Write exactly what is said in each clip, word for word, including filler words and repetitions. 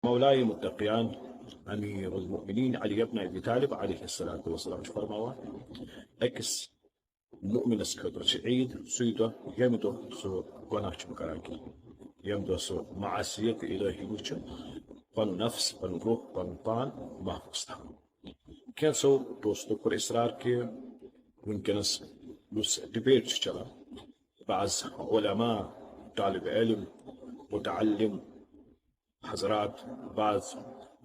مولاي متقیان، امیر المؤمنین علی ابن ابی طالب علیہ الصلوۃ والسلام چھُ فرماوان، أکِس مؤمنس خٲطرٕ چھِ عیٖد سُے دۄہ، ییٚمہِ دۄہ سُہ گۄناہ چھُنہٕ کران کینٛہہ، ییٚمہِ دۄہ سُہ معصیت الہی نِش چھُ پنُن نفس، پنُن روح، پنُن پان محفوظ تھاوان۔ کینٛژھو دوستو کوٚر اصرار کہِ وٕنکیٚنس یُس ڈبیٹ چھُ چلان، بعض علماء، طالب علم، متعلم حضرات، بعض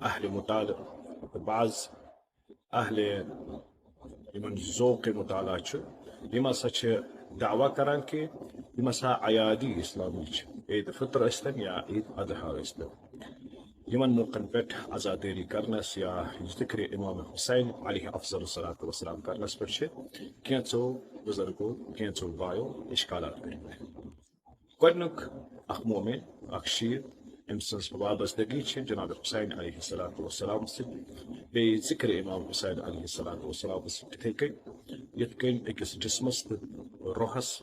اہل مطالعہ، بعض اہل یِمن ذوق مطالعہ چھُ، یِم ہسا چھِ دعویٰ کران کہِ یِم ہسا اعیادِ اسلامی چھِ، عید فطر ٲسۍتن یا عید اضحیٰ ٲسۍتن۔ یِمن موقعن پٮ۪ٹھ عزادٲری کرنس یا ذکر امام حسین علیہ افضل الصلوۃ والسلام کرنس پٮ۪ٹھ چھِ کینٛژو بزرگو، کینٛژو بایو اشکالات کٔرمٕتۍ۔ گۄڈٕنیُک اکھ مومن، اکھ شیعہ، أمۍ سٕنٛز وابستگی چھِ جناب حسین علیہ الصلوۃ والسلام سۭتۍ، بیٚیہِ ذکر امام حسین علیہ الصلوۃ والسلام سۭتۍ، تِتھے کٔنۍ یِتھ کٔنۍ أکِس جسمس تہٕ روحس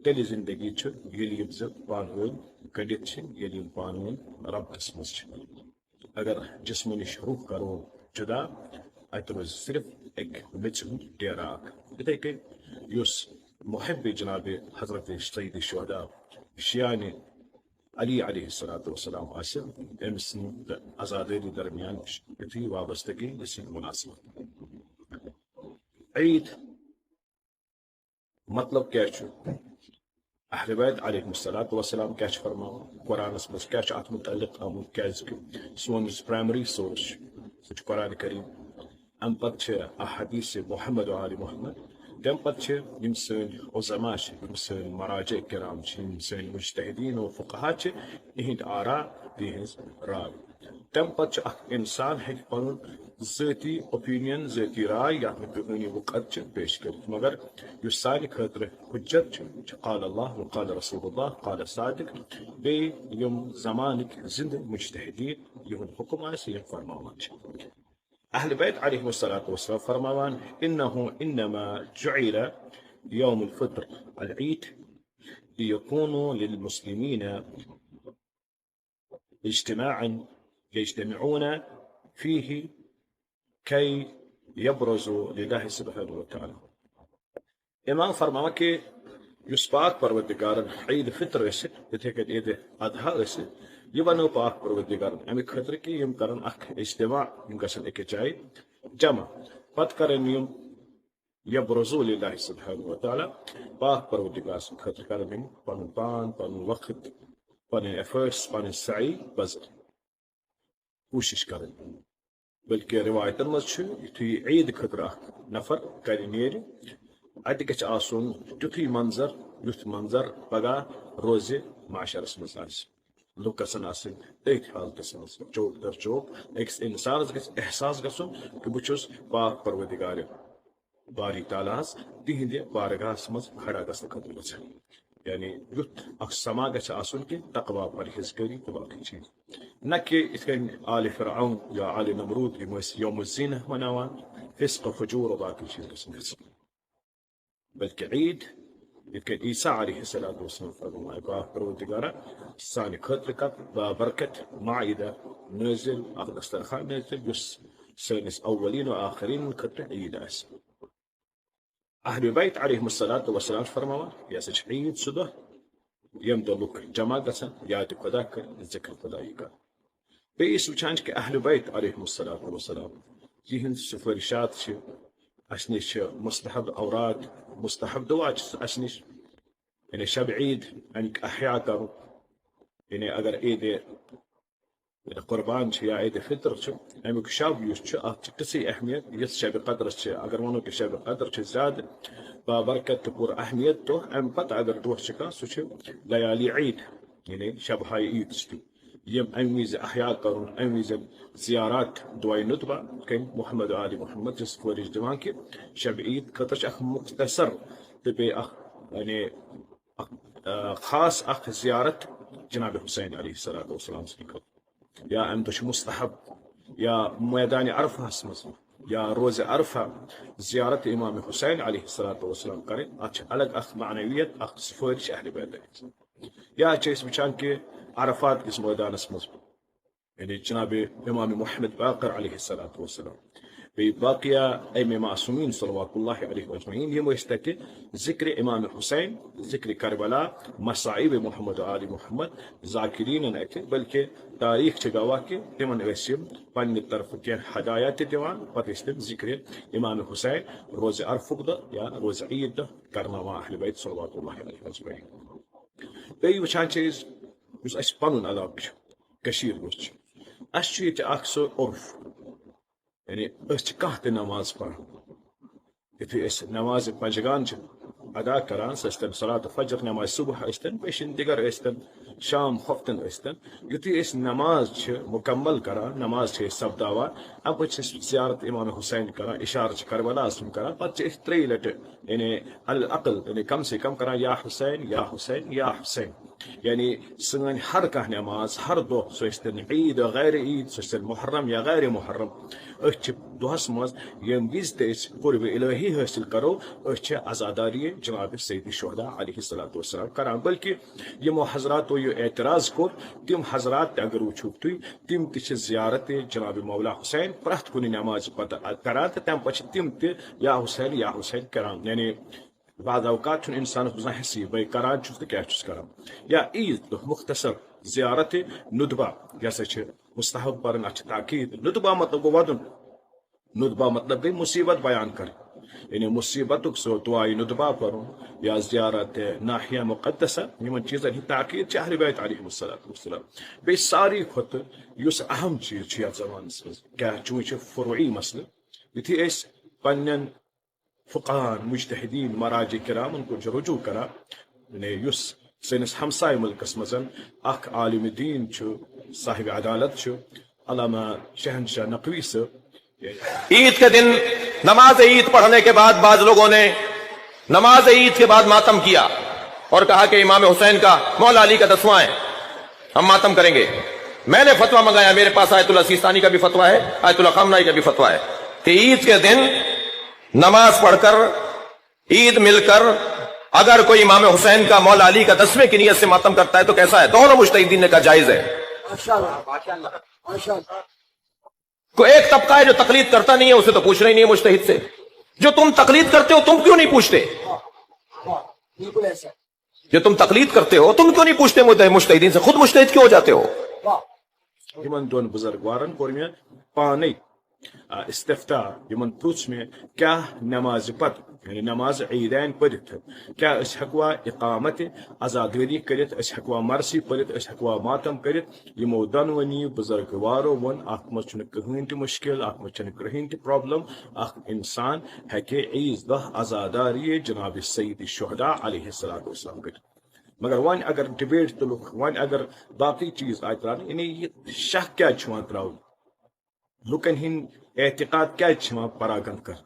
تیٚلہِ زندگی چھِ، ییٚلہِ یِم زٕ پانہٕ ؤنۍ گٔنڈِتھ چھِ، ییٚلہِ یِم پانہٕ ؤنۍ ربطس منٛز چھِ۔ اگر جسمہٕ نِش روح کرو جدا، اتہِ روزِ صرف اکہِ میٚژِ ہُنٛد ڈیرٕ اکھ۔ یِتھے کٔنۍ یُس محب جناب حضرت سید شہدا شیعہ علی علیہ الصلوۃ والسلام آسہِ، أمۍ سٕنٛدِ عزادٲری درمیان یُتھُے وابستگی، یہِ چھِ مناسبت۔ عید مطلب کیٛاہ چھُ؟ اہل بیت علیہم الصلوۃ والسلام کیٛاہ چھِ فرماوان؟ قرآنس منٛز کیٛاہ چھُ اتھ متعلق آمُت؟ کیٛازِ کہِ سون یُس پرائمری سورس چھُ، سُہ چھُ قرآن کریم۔ امہِ پتہٕ چھِ احادیث محمد و آل محمد، تمہِ پتہٕ چھِ یِم سٲنۍ علماء چھِ، یِم سٲنۍ مراجع کرام چھِ، یِم سٲنۍ مجتہدین و فقہا چھِ، یِہنٛدۍ آرا، تِہنٛز راے۔ تمہِ پتہٕ چھُ اکھ انسان ہیٚکہِ پنُن ذٲتی اوپینین، ذٲتی راے، یتھ نہٕ کٕہٕنۍ وُقعت چھِ، پیش کٔرِتھ، مگر یُس سانہِ خٲطرٕ حجت چھُ، چھُ قال اللہ و قال رسول اللہ، قال صادق، بیٚیہِ یِم زمانٕکۍ زندٕ مجتہدین، یِہُنٛد حکم آسہِ، یِم فرماوان چھِ۔ اہل بیت علیہم الصلوۃ والسلام فرماوان، انه انما جعل یوم الفطر، العید، لیکونوا للمسلمین اجتماعا یجتمعون فیہ کی یبرزوا للہ سبحانہ و تعالی۔ امام فرماوان کہِ یُس پاک پروردگارن عید فطر ٲسِتھ، یِتھے کٔنۍ عید اضحیٰ ٲسِتھ، یہِ بنٲو پاک پروردگارن امہِ خٲطرٕ کہِ یِم کرن اکھ اجتماع، یِم گژھن أکِس جایہِ جمع، پتہٕ کرن یِم یبرزوا للہ سبحانہ و تعالی، پاک پروردگار سٕنٛدِ خٲطرٕ کرن یِم پنُن پان، پنُن وقت، پنٕنۍ ایفرٹس، پنٕنۍ سعی بذل، کوٗشش کرٕنۍ۔ بلکہ روایتن منٛز چھُ، یُتھُے عید خٲطرٕ اکھ نفر گرِ نیرِ، اتہِ گژھِ آسُن تیُتھُے منظر، یُتھ منظر پگاہ روزِ معاشرس منٛز آسہِ۔ لُکھ گژھن آسٕنۍ تٔتھۍ حالتس منٛز، چوک در چوک۔ أکِس انسانس گژھِ احساس گژھُن کہِ بہٕ چھُس پاک پروردگار باری تعالیٰ ہس تِہنٛدِ بارگاہس منٛز کھڑا گژھنہٕ خٲطرٕ گژھان۔ یعنی یُتھ اکھ سما گژھِ آسُن کہِ تقویٰ، پرہیزگٲری تہٕ باقٕے چیٖز۔ نہ کہِ یِتھ کٔنۍ آلِ فرعون یا آلِ نمرود، یِم ٲسۍ یوم الزینہ مناوان، فسق و فجور و باقٕے چیٖز گژھن گژھٕنۍ۔ بلکہ عید، یِتھ کٔنۍ عیسیٰ علیہ الصلوۃ والسلام فرموو، اے پاک پروردگارا، سانہِ خٲطرٕ کر بابرکت مائدہ نٲزِل، اکھ دسترخوان نٲزِل، یُس سٲنِس اولین و آخرین خٲطرٕ عید آسہِ۔ اہل بیت علیہم الصلوۃ والسلام فرماوان، یہِ ہسا چھِ عید سُہ دۄہ، ییٚمہِ دۄہ لُکھ جمع گژھن، یاد خدا کرن، ذکر خدایی کرن۔ بیٚیہِ أسۍ وٕچھان چھِ کہِ اہل بیت علیہم الصلوۃ والسلام، یِہنٛز سفٲرشات چھِ اَسہِ نِش، چھِ مستحب اوراد، مستحب دعا چھِ اَسہِ نِش۔ یعنی شب عید اَمیُک احیا کرُن، یعنی اگر عید قربان چھِ یا عید فطر چھِ، اَمیُک شب یُس چھُ، اَتھ چھِ تِژھٕے اہمیت، یِژھ شب قدرس چھِ۔ اگر وَنو کہِ شب قدر چھِ زیادٕ بابرکت تہٕ پوٗرٕ اہمیت دۄہ، اَمہِ پتہٕ اگر دۄہ چھِ کانٛہہ، سُہ چھُ لیالی عید، یعنی شب ہاے عید چھِ تِم۔ یِم اَمہِ وِزِ احیا کرُن، اَمہِ وِزِ زیارت، دعائے ندبہ کٔمۍ؟ محمد آل محمد چھِ سفٲرش دِوان کہِ شب عید خٲطرٕ چھِ اکھ مختصر تہٕ بیٚیہِ اکھ، یعنی اکھ، آ، خاص اکھ زیارت جناب حسین علیہ الصلوۃ والسلام سٕنٛدِ خٲطرٕ۔ یا اَمہِ دۄہ چھُ مستحب یا میدان عرفہس منٛز یا روزِ عرفہ زیارت امام حسین علیہ الصلوۃ والسلام کرٕنۍ۔ اتھ چھِ الگ اکھ معنویت، اکھ سفٲرش اہل بیتٕچ۔ یا چھِ أسۍ وٕچھان کہِ عرفات کِس مٲدانس منٛز یعنی جناب امام محمد باقر علیہ الصلوۃ والسلام، بیٚیہِ باقیہ ائمہ معصومین صلوات اللہ علیہ اجمعین، یِم ٲسۍ تتہِ ذکر امام حسین، ذکر کربلا، مصائب محمد و آل محمد، ذاکرین اتہِ، بلکہ تاریخ چھِ گواہ کہ تِمن ٲسۍ یِم پننہِ طرفہٕ کینٛہہ ہدایات تہِ دِوان، پتہٕ ٲسۍ تِم ذکر امام حسین روزِ عرفُک دۄہ یا روزِ عید دۄہ کرناوان اہل بیت صلوات اللہ علیہ اجمعین۔ بیٚیہِ وٕچھان چھِ أسۍ، یُس اَسہِ پَنُن علاقہٕ چھُ، کٔشیٖر یُس چھُ، اَسہِ چھُ ییٚتہِ اَکھ سُہ عُرف، یعنی أسۍ چھِ کانٛہہ تہِ نماز پَران، یُتھُے أسۍ نمازِ پنجگان چھِ ادا کران، سۄ ٲسۍتن صلات فجر، نماز صبح ٲسۍتن، پیشن دِگر ٲسۍتن، شام خۄفتن ٲسۍتن، یُتھُے أسۍ نماز چھِ مُکمل کران، نماز چھِ أسۍ سپداوان، اَمہِ پتہٕ چھِ أسۍ زیارت امام حسین کران، اشارٕ چھِ کربلاہس کُن کران، پتہٕ چھِ أسۍ ترٛیٚیہِ لٹہِ، یعنی الاقل، یعنی کم سے کم کران، یا حسین، یا حسین، یا حسین۔ یعنی سٲنۍ ہر کانٛہہ نماز، ہر دۄہ، سُہ ٲسۍتن عید یا غیر عید، سُہ ٲسۍتن محرم یا غیر محرم، أسۍ چھِ دۄہس منٛز ییٚمہِ وِزِ تہِ أسۍ قرب الہی حٲصِل کرو، أسۍ چھِ عزاداری جناب سید شہدا علیہ الصلوۃ والسلام کران۔ بلکہ یِمو حضراتو یہِ اعتراض کوٚر، تِم حضرات تہِ اگر وٕچھِو تُہۍ، تِم تہِ چھِ زیارت جناب مولا حسین پرٛٮ۪تھ کُنہِ نمازِ پتہٕ کران، تہٕ تَمہِ پتہٕ چھِ تِم تہِ یا حسین، یا حسین کران۔ یعنی بعض اوقات چھُنہٕ انسانس روزان حسی، بہٕ کران چھُس تہٕ کیٛاہ چھُس کران۔ یا عید دۄہ مختصر زیارت ندبہ، یہِ ہسا چھِ مستحب پرٕنۍ، اتھ چھِ تاکید۔ ندبہ مطلب گوٚو ودُن، ندبہ مطلب گٔے مصیبت بیان کرٕنۍ، یعنی مصیبتُک سُہ دعائے ندبہ پرُن یا زیارت ناحیہ مقدسہ، یِمن چیٖزن ہٕنٛز تاکید چھِ اہل بیت علیہم الصلوۃ والسلام۔ بیٚیہِ ساروی کھۄتہٕ یُس اہم چیٖز چھُ یتھ زمانس منٛز، کیٛاہ چونکہ چھُ فروعی مسلہٕ، یُتھُے أسۍ پننٮ۪ن فقہاہن، مجتہدین، مراجع کرامن کُن چھِ رجوع کران، یعنی یُس سٲنِس ہمسایہِ مُلکس منٛز اکھ عالم دین چھُ، صاحب عدالت چھُ، علامہ شہنشاہ نقوی صٲب۔ عید کے دن نماز عید پڑھنے کے بعد بعض لوگوں نے نماز عید کے بعد ماتم کیا اور کہا کہ امام حسین کا، مولا علی کا دسواں ہے، ہم ماتم کریں گے۔ میں نے فتویٰ منگایا، میرے پاس آیت اللہ سیستانی کا بھی فتویٰ ہے، آیت اللہ خامنائی کا بھی فتویٰ ہے کہ عید کے دن نماز پڑھ کر، عید مل کر، اگر کوئی امام حسین کا، مولا علی کا دسویں کی نیت سے ماتم کرتا ہے تو کیسا ہے؟ دونوں مجتہدین نے کہا جائز ہے۔ ماشاءاللہ، ماشاءاللہ، ماشاءاللہ۔ کوئی ایک طبقہ ہے جو تقلید کرتا نہیں ہے، اسے تو پوچھنا ہی نہیں ہے مجتہد سے۔ جو تم تقلید کرتے ہو، تم کیوں نہیں پوچھتے؟ واہ، واہ، بالکل ایسا۔ جو تم تقلید کرتے ہو، تم کیوں نہیں پوچھتے مجتہدین سے؟ خود مجتہد کیوں ہو جاتے ہو؟ واہ۔ یِمن دۄن بُزرگوارن کوٚر مےٚ پانے، آ، استفتاء، یِمن پرُژھ مےٚ، کیٛاہ نمازِ پتہٕ، یعنی نماز عیدین پٔرِتھ، کیٛاہ أسۍ ہیٚکوا اقامت عزادٲری کٔرِتھ، أسۍ ہیٚکوا مرثی پٔرِتھ، أسۍ ہیٚکوا ماتم کٔرِتھ؟ یِمو دۄنوٕنی بُزرگوارو ووٚن، اتھ منٛز چھُنہٕ کٕہٕنۍ تہِ مُشکل، اتھ منٛز چھَنہٕ کٕہٕنۍ تہِ problem۔ اکھ انسان ہیٚکہِ عیز دۄہ عزاداری جناب سید شہدا علیہ الصلوۃ والسلام کٔرِتھ۔ مگر وۄنۍ اگر debate تُلُکھ، وۄنۍ اگر باقٕے چیٖز آیہِ ترٛاونہٕ، یعنی یہِ شک کیٛازِ چھُ یِوان ترٛاونہٕ؟ لُکن ہٕنٛدۍ اعتقاد کیٛازِ چھِ یِوان پراگنٛد کرنہٕ؟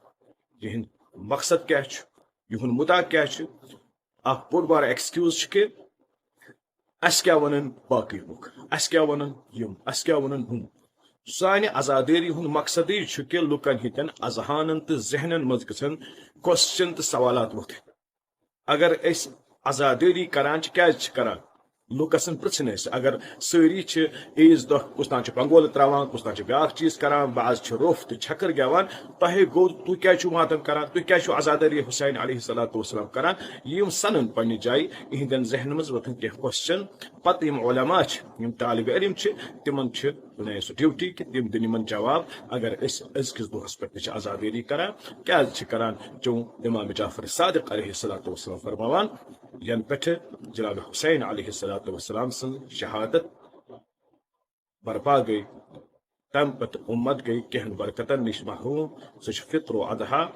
یِہُنٛد مقصد کیٛاہ چھُ؟ یِہُنٛد مُدعا کیٛاہ چھُ؟ اکھ بوٚڑ بارٕ excuse چھُ کہِ اَسہِ کیٛاہ وَنَن باقٕے لُکھ؟ اَسہِ کیٛاہ وَنَن یِم؟ اَسہِ کیٛاہ وَنَن ہُم؟ سانہِ عزادٲری ہُنٛد مقصدٕے چھُ کہِ لُکن ہٕنٛدٮ۪ن اذہانن تہٕ ذہنن منٛز گژھن question تہٕ سوالات وۄتھٕنۍ۔ اگر أسۍ عزادٲری کران چھِ، کیٛازِ چھِ کران؟ لُکھ گژھن پرٛژھٕنۍ اَسہِ، اگر سٲری چھِ عیٖذ دۄہ کُس تام چھِ پنگولہٕ ترٛاوان، کُس تام چھِ بیٛاکھ چیٖز کران، بعض چھِ روٚف تہٕ چھکٕر گٮ۪وان، تۄہہِ گوٚو، تُہۍ کیٛازِ چھِو ماتم کران، تُہۍ کیٛازِ چھِو عزادٲری حسین علیہ الصلوۃ والسلام کران؟ یِم سنن پننہِ جایہِ، یِہنٛدٮ۪ن ذہنن منٛز وۄتھن کینٛہہ question۔ پتہٕ یِم علماء چھِ، یِم طالب علم چھِ، تِمن چھِ بنٲیِتھ سُہ duty کہِ تِم دِن یِمن جواب۔ اگر أسۍ أزکِس دۄہس پٮ۪ٹھ تہِ چھِ عزادٲری کران، کیٛازِ چھِ کران؟ چون امام جعفر صادق علیہ الصلوۃ والسلام فرماوان، ینہٕ پٮ۪ٹھٕ جناب حسین علیہ الصلوۃ والسلام سٕنٛز شہادت برپا گٔے، تمہِ پتہٕ اُمت گٔے کینٛہن برکتن نِش محروم، سُہ چھُ فطر و اضحیٰ۔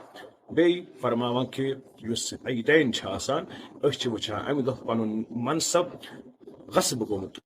بیٚیہِ فرماوان کہِ یُس عیدین چھِ آسان، أسۍ چھِ وٕچھان امہِ دۄہ پنُن منصب غصب گوٚمُت۔